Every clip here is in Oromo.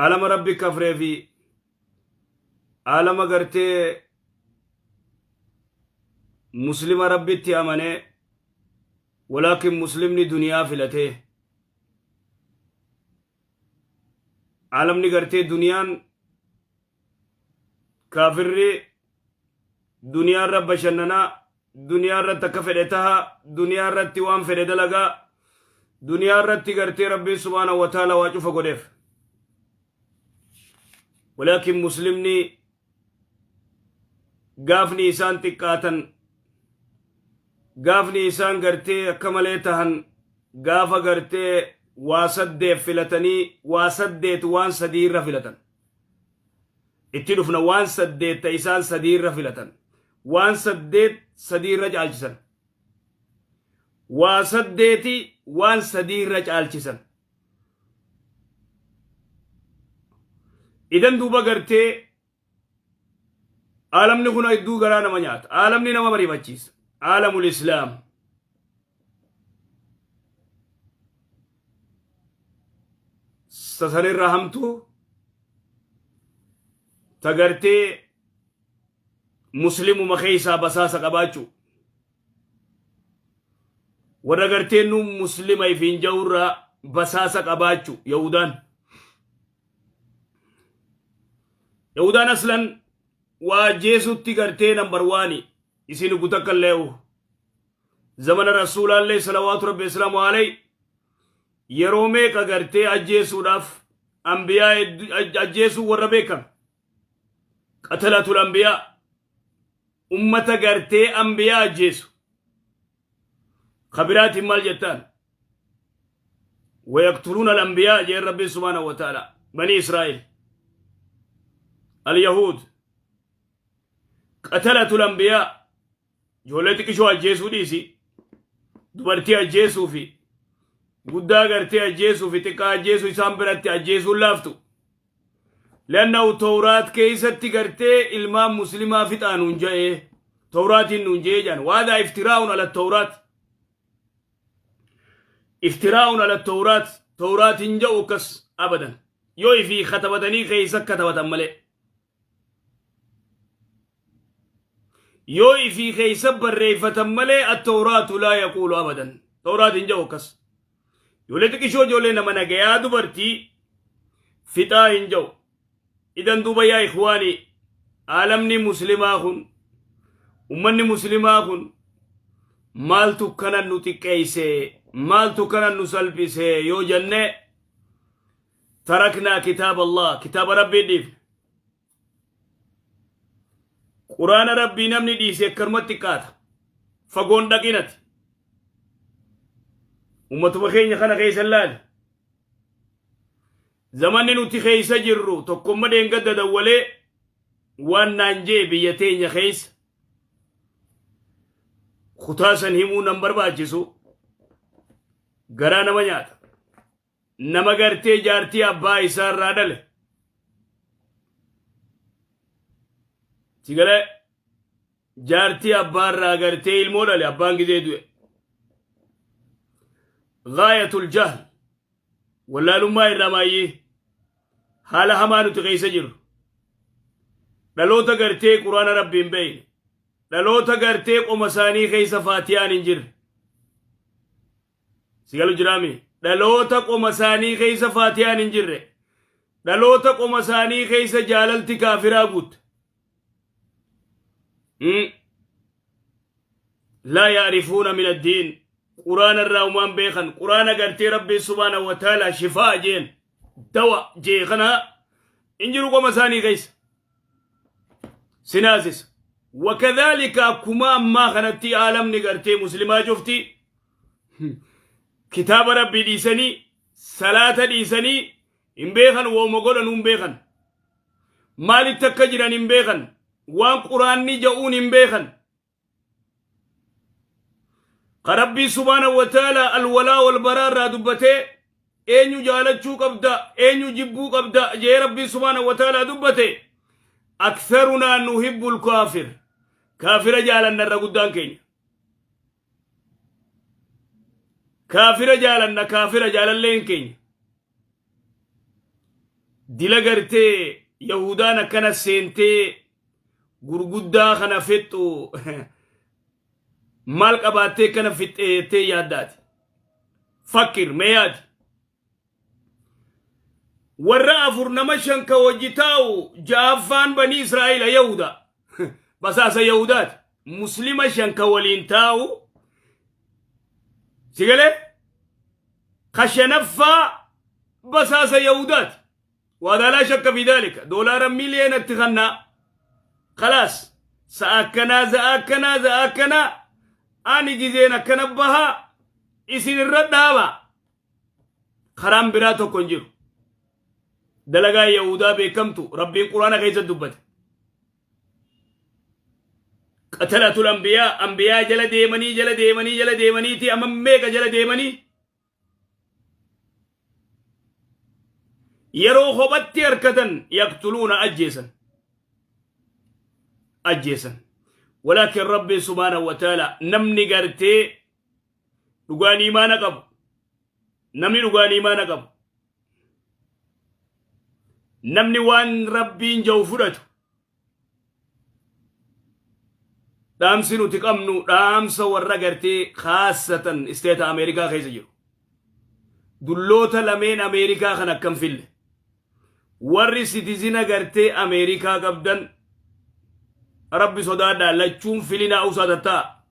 Aalama Rabbi kafree fi aalama gartee muslima Rabbitti amanee, walaakin muslimni duniyaa filatee, aalamni gartee duniyaan kaafirri duniyaa irra bashannanaa, duniyaa irratti akka fedhe taha, duniyaa irratti waan fedhe dalagaa, duniyaa irratti gartee Rabbiin subhaanahu wa ta'ala waa cufa godheef. Walaakin muslimni gaafni isaan xiqqaatan, gaafni isaan gartee akka malee tahan, gaafa gartee waa saddeet filatanii, waa saddeet waan sadii irra filatan. Itti dhufna, waan saddeet ta isaan sadii irra filatan, waan saddeet sadii irra caalchisan, waa saddeeti waan sadii irra caalchisan. Idan duuba gartee aalamni kun hedduu garaa nama nyaata, aalamni nama bariifachiisa, aalamul islaam. Sasanirra hamtuu ta gartee muslimuma keessaa basaasa qabaachuu, warra gartee nu muslima ifiin ja'urraa basaasa qabaachuu. Yahudaan aslan waa ajjeesutti gartee number one. Isin gutakka illee zamana rasuulaallee salawaatu rabbi islaamu alay yeroo meeqa gartee ajjeesuudhaaf ambiyaa ajjeesuu warra beekame, qatalatul ambiyaa, ummata gartee ambiyaa ajjeesu. Kabiraatiin maal jettaan? ويقتلون الأنبياء جاء ربي سبحانه وتعالى. بني إسرائيل، اليهود، قتلة الأنبياء. Ijoollee xiqqishoo ajjeesuu dhiisi, dubartii ajjeesuu fi guddaa gartee ajjeesuu fi xiqqaa ajjeesuu isaan biratti ajjeesuun laaftu. Lannahu Tawraat keessatti gartee ilmaan muslimaa fixaa nuun ja'ee, Tawraatiin nuun je'ee jedhan. Waadaa iftiraa'uun ala Tawraat, iftiraa'uun ala Tawraat. Tawraatiin ja'u akkas abadan, yoo ifii katabatanii keessa katabatan malee, yoo ifii keessa barreeffatan malee. Attawraatu laa yaquulu abadan, Tawraatiin ja'u akkas. Ijoollee xiqqishoo, ijoollee nama nagayaa, dubartii fixaa hin ja'u. Idan duuba yaa ikhwaanii, aalamni muslimaa kun, ummanni muslimaa kun maaltu kana nu xiqqeeyse, maaltu kana nu salphise yoo jenne, taraknaa kitaaba Allah, kitaaba Rabbii dhiifne. Quraana Rabbii namni dhiise akkanumatti xiqqaata. Fagoon dhaqinati, ummatuma keenya kana keessa laali. Zamanni nuti keessa jirru tokkomma dheengadda dawwalee waan naan jee, biyya teenya keessa kutaa san himuu nan barbaachisu, garaa nama nyaata. Nama gartee jaartii abbaa isaa irraa dhale sigalee, jaartii abbaa irraa gartee ilmoo dhale, abbaan gizee du'e, gaayatul jahl, wallaalummaa irraa maayyee haala hamaa nuti keessa jirru. Dhaloota gartee Quraana Rabbii hin beeyne, dhaloota gartee qoma isaanii keessa Faatiyaan hin jirre, sigalu jiraami, dhaloota qoma isaanii keessa Faatiyaan hin jirre, dhaloota qoma isaanii keessa jaalalti kaafiraa guutte. Laa yaarifuuna min addiin, Quraana irraa umaan beekan. Quraana gartee Rabbiin subhaanahu wa ta'ala shifaa jeen, dawa jee kana hin jiru qoma isaanii keessa. Sinaasisa wakadhaalika akkuma ammaa kanatti aalamni gartee muslimaa cufti kitaaba Rabbii dhiisanii, salaata dhiisanii, hin beekan, wooma godhanuu hin beekan, maalitti akka jiran hin beekan, waan Quraanni ja'uun hin beekan. Ka Rabbii subhaanahu wa ta'ala alwalaa wal baraa irraa dubbatee, eenyu jaalachuu qabda, eenyu jibbuu qabda jee Rabbii subhaanahu wa ta'ala dubbate, aktharunaa nuhibbul kaafir, kaafira jaalanna. Irra guddaan keenya kaafira jaalanna, kaafira jaalalleen keenya. Dila gartee Yahudaan akkana seentee gurguddaa kana fixxu maal qabaattee kana fixxee jettee yaaddaati. Fakkir mee yaadi. Warra afur nama shan ka wajji taa'u ja'affaan banii Israa'ila Yahuda. Basaasa Yahudaati. Muslima shan ka waliin taa'u sigalee ka shanaffaa basaasa Yahudaati. وهذا لا شك في ذلك. دولارا مليون تغنى خلاص. سأكنا زأكنا زأكنا أني جزينا كنبها إسين الرد هذا خرام براتو كنجر دلقا يهودا بكمتو ربي القرآن كيس دبت قتلة الأنبياء أنبياء جل ديمني جل ديمني جل ديمني تي أمام ميك جل ديمني yeroo kophatti harkatan yaqtuluuna ajjeesan ajjeesan. Walaakin rabbi subhaanahu wa ta'ala namni gartee dhugaan imaana qabu, namni dhugaan imaana qabu, namni waan rabbiin ja'u fudhatu, dhaamsi nuti qabnu dhaamsa warra gartee khaasatan isteeta Ameerikaa keessa jiru. Dulloota lameen Ameerikaa kan akkam fille. Warri citizen gartee Ameerikaa qabdan rabbi sodaadhaa, lachuun filinaa usaa tattaa.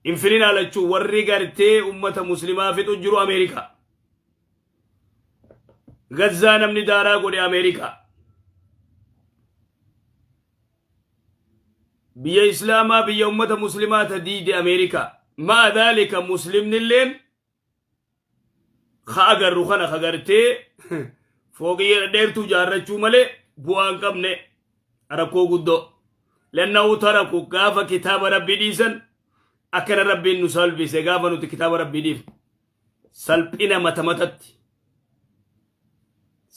Hin filinaa lachuu warri gartee ummata muslimaa fixu jiru Ameerikaa. Gazzaa namni daaraa godhe Ameerikaa. Biyya Islaamaa, biyya ummata muslimaa ta diide Ameerikaa. Maa dhaalika muslimnilleen ka agarru kana ka gartee fooqii dheertuu jaarrachuu malee bu'aa hin qabne rakkoo guddoo. Lannahu taraku gaafa kitaaba rabbii dhiisan akkana rabbiin nu salphise. Gaafa nuti kitaaba rabbii dhiifne salphina mata matatti,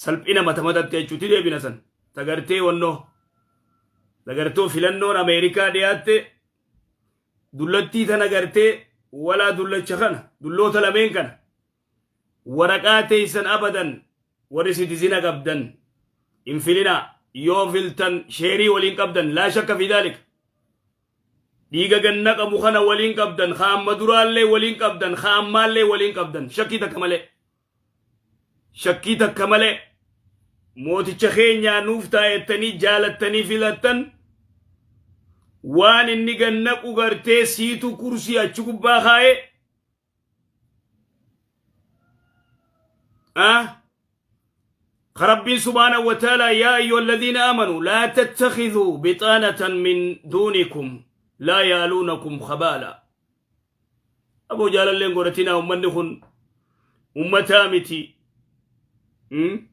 salphina mata matatti jechuutti deebina. San tagartee wannoo tagartoo filannoon Ameerikaa dhiyaatte dullattii tana gartee walaa dullacha kana, dulloota lameen kana waraqaa teeysan abadan warri citizen qabdan hin filinaa. Yoo filtan sheerii waliin qabdan, laa shakka fi daalika. Dhiiga ganna qabu kana waliin qabdan, ka amma duraallee waliin qabdan, ka ammaallee waliin qabdan, shakkii takka malee, shakkii takka malee. Mooticha keenyaa nuuf taa'ettanii jaalattanii filattan, waan inni gannaqu gartee siitu kursii achi gubbaa kaa'ee. أه ربي سبحانه وتعالى: يا أيها الذين آمنوا لا تتخذوا بطانة من دونكم لا يالونكم خبالا. أبو جلال اللي قرتنا أمني خن أمتا miti. أم؟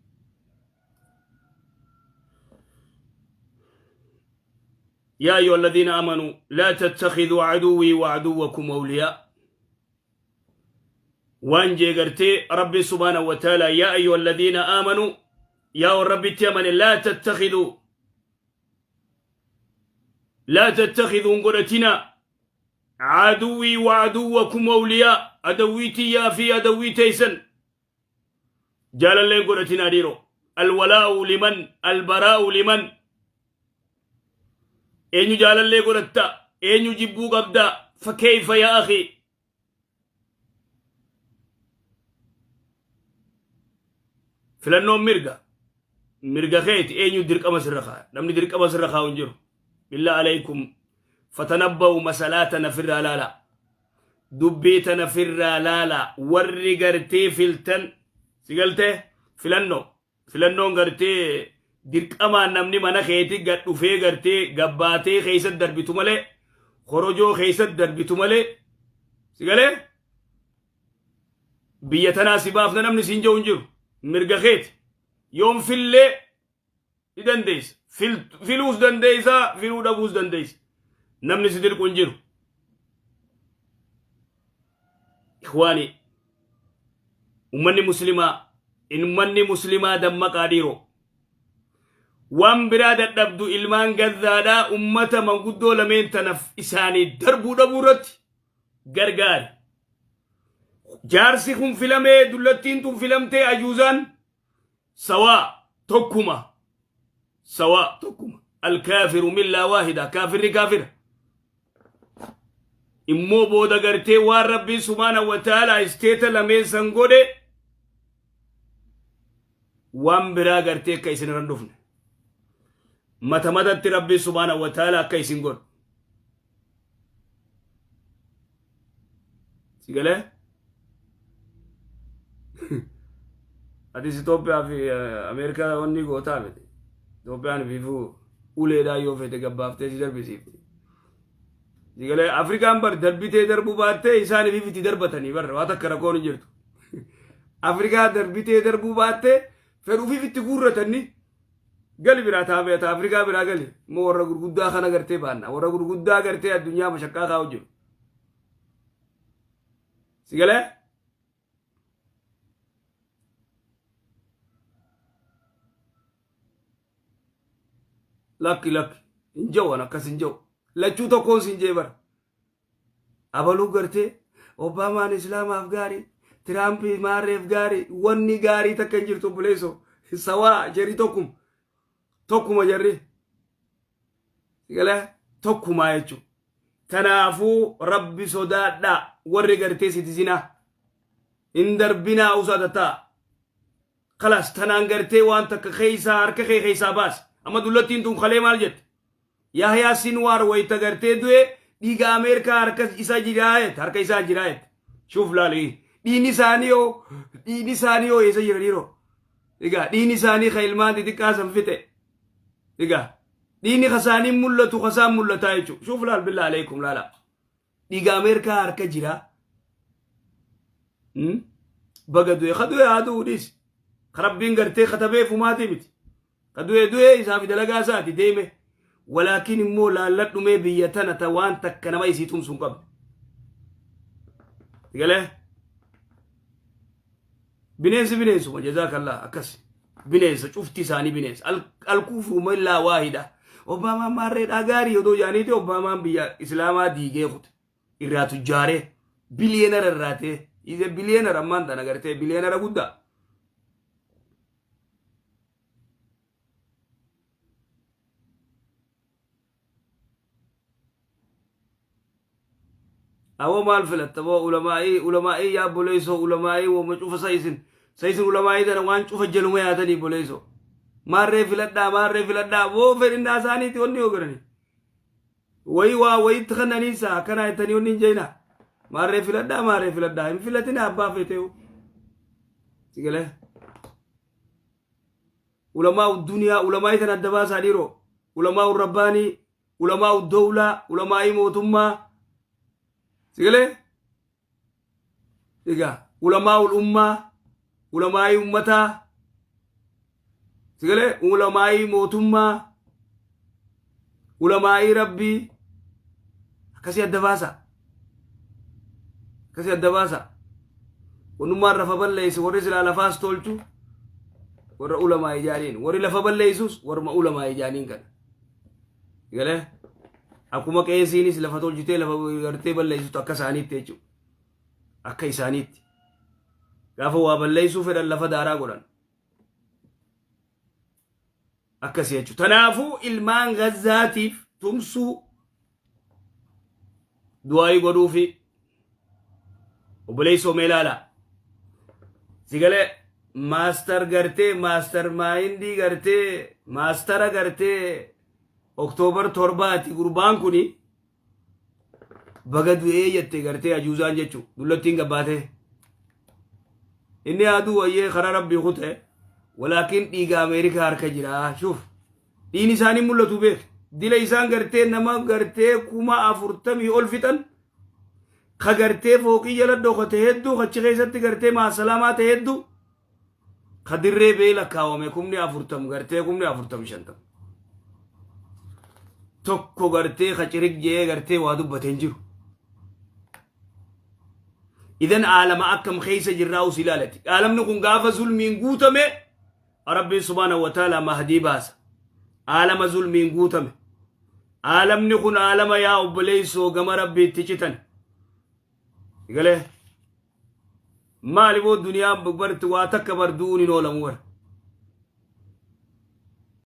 يا أيها الذين آمنوا لا تتخذوا عدوي وعدوكم أولياء. وان جيغرتي ربي سبحانه وتعالى: يا أيها الذين آمنوا، يا ربي تيمن، لا تتخذوا، لا تتخذوا قرتنا عدوي وعدوكم أولياء. أدويتي يا في أدوي تيسن جال اللي قرتنا ديرو. الولاء لمن؟ البراء لمن؟ eenyu jaalallee godhatta? Eenyu jibbuu qabda? فكيف يا أخي؟ Filannoon mirga, mirga keeti. Eenyu dirqama sirra kaa? Namni dirqama sirra kaa'u hin jiru. بالله عليكم فتنبهوا. Masalaa tana firraa laala, dubbii tana firraa laala. Warri gartee filtan si galtee filannoo, filannoon gartee dirqamaan namni mana keeti gad dhufee gartee gabbaatee keessatti darbitu malee, korojoo keessatti darbitu malee, si galee biyya tanaa si baafna namni siin jiru hin jiru. Mirga keeti. Yoon fillee ni dandeessa, filuus dandeessa, filuu dhabuus dandeessa. Namni si dirqu hin jiru. إخواني, ummanni muslimaa, ummanni muslimaa dammaqaa dhiiroo. Waan biraa dadhabdu, ilmaan Gazzaadhaa ummata manguddoo lameen tanaf isaanii darbuu dhabuu irratti gargaari. Jaarsi kun filamee, dullattiin tun filamtee, ajuuzaan Sawaa tokkuma. Sawaa tokkuma. Alkaafiru millaa waahida. Kaafirri kaafira. Immoo booda gartee waan Rabbiin subhaana wa ta'ala isteeta lameen san godhe waan biraa gartee akka isin irra hin dhufne. Mata matatti Rabbiin subhaana wa ta'ala akka isin godhu. Si galee? Atis Itoophiyaa fi Ameerikaa wanni gootaa miti. Itoophiyaan fiifuu uleedhaan yoo feete gabbaaftee si darbisiifti. Si galee Afrikaan bar darbitee darbuu baattee isaan ifiif itti darbatanii bar waa takka rakkoon hin jirtu. Afrikaa darbitee darbuu baattee fedhuufiif itti guurratanni. Gali biraa taa taa Afrikaa biraa gali. Immoo warra gurguddaa kana gartee baanna. Warra gurguddaa gartee addunyaa mashaqqaa kaa'u jiru. Si galee? Lakki lakki hin ja'u an akkas hin ja'u. Lachuu tokkoon sin jee bara. Abaluu gartee Obaamaan Islaamaaf gaarii, Tiraampi maarreef gaarii, wanni gaarii takka hin jirtu obboleessoo. Sawaa jarri tokkuma. Tokkuma jarri. Galee tokkumaa jechuudha. Kanaafuu rabbi sodaadhaa warri gartee sitizinaa. Hin darbinaa usaa tattaa. Kalaas tanaan gartee waan takka keessaa harka kee keessaa baasi. Amma dullattiin tun kalee maal jette? Yahyaa Sinwaar wayita gartee du'e dhiiga Ameerikaa harka isa jiraa jette harka isaa jiraa jette. Shuuf laali dhiigni isaanii hoo dhiigni isaanii hoo eessa jira dhiiroo? Egaa dhiigni isaanii ka ilmaan xixiqqaa san fixe. Egaa dhiigni ka isaanii mul'atu ka isaan mul'ataa jechuudha. Shuuf laal billaa aleekum laala. Dhiiga Ameerikaa harka jira. Baga du'e ka du'e haa du'u dhiisi. Ka rabbiin gartee katabeef humaatii miti. Ka du'e du'e isaa fi dalagaa isaati deeme. Walaakin immoo laalladhu mee biyya tana ta waan takka nama isii tumsu hin qabne. Galee? Bineensi bineensuma jazaakallah akkas. Bineensa cufti isaanii bineensa. Alkuufru millaa waahida. Obaamaan maarreedhaa gaarii odoo jaaniiti Obaamaan biyya Islaamaa diigee kute. Irraa tujjaaree biliyeenara irraa ta'e. Ize biliyeenara ammaan tana gartee biliyeenara guddaa. Awoo maal filatta boo ulamaa'ii ulamaa'ii yaa boleessoo ulamaa'ii wooma cufa sa isin sa isin ulamaa'ii tana waan cufa jaluma yaatanii boleessoo maarree filadhaa maarree filadhaa boo fedhinnaa isaaniiti wanni yoo godhanii wayii waa wayitti kannaniisa akkanaa jettanii wanni hin jeenaa maarree filadhaa maarree filadhaa hin filatina abbaa feeteewu si galee. Ulamaa duniyaa ulamaa'ii tana adda baasaa dhiiroo ulamaa rabbaanii ulamaa dowlaa ulamaa'ii mootummaa sigalee egaa ulamaa ummaa ulamaa'ii ummataa sigalee ulamaa'ii mootummaa ulamaa'ii rabbii akkasii adda baasaa akkasii adda baasaa Wannummaan lafa balleeyse warri silaa lafaas tolchu warra ulamaa ijaaniin warri lafa balleeysus warma ulamaa ijaaniin kana. Galee akkuma qeesiinis lafa tolchitee lafa gartee balleeysutu akka isaaniitti jechuudha. Akka isaaniitti. Gaafa waa balleeysuu fedhan lafa daaraa godhan. Akkasii jechuudha. Tanaafuu ilmaan Gazzaatiif tumsuu du'aayii godhuufi obboleessoo mee ilaalaa. Sigalee maastar gartee maastar maayindii gartee maastara gartee Oktoobar 7ti gurbaan kuni baga du'ee jette gartee ajuuzaan jechu dullattiin gabbaatee. Inni aduu wayyee karaa rabbii kute walaakin dhiiga Ameerikaa harka jira shuuf dhiigni isaanii mul'atu beek dila isaan gartee nama gartee 40,000 ol fixan ka gartee fooqii jala dhokate hedduu kachi keessatti gartee maasalaamaa ta'e hedduu ka dirree bee lakkaawame 40,000 gartee 40,000 50 tokko gartee ka cirik je'ee gartee waa dubbate hin jiru. Idan aalama akkam keessa jirraa us ilaalati. Aalamni kun gaafa zulmiin guutame Rabbiin subhaanahu wa ta'ala mahdii baasa. Aalama zulmiin guutame. Aalamni kun aalama yaa obboleessoo gama Rabbiitti citan. Galee maali boo duniyaan barti waa takka bar du'uun hin oolamu bar.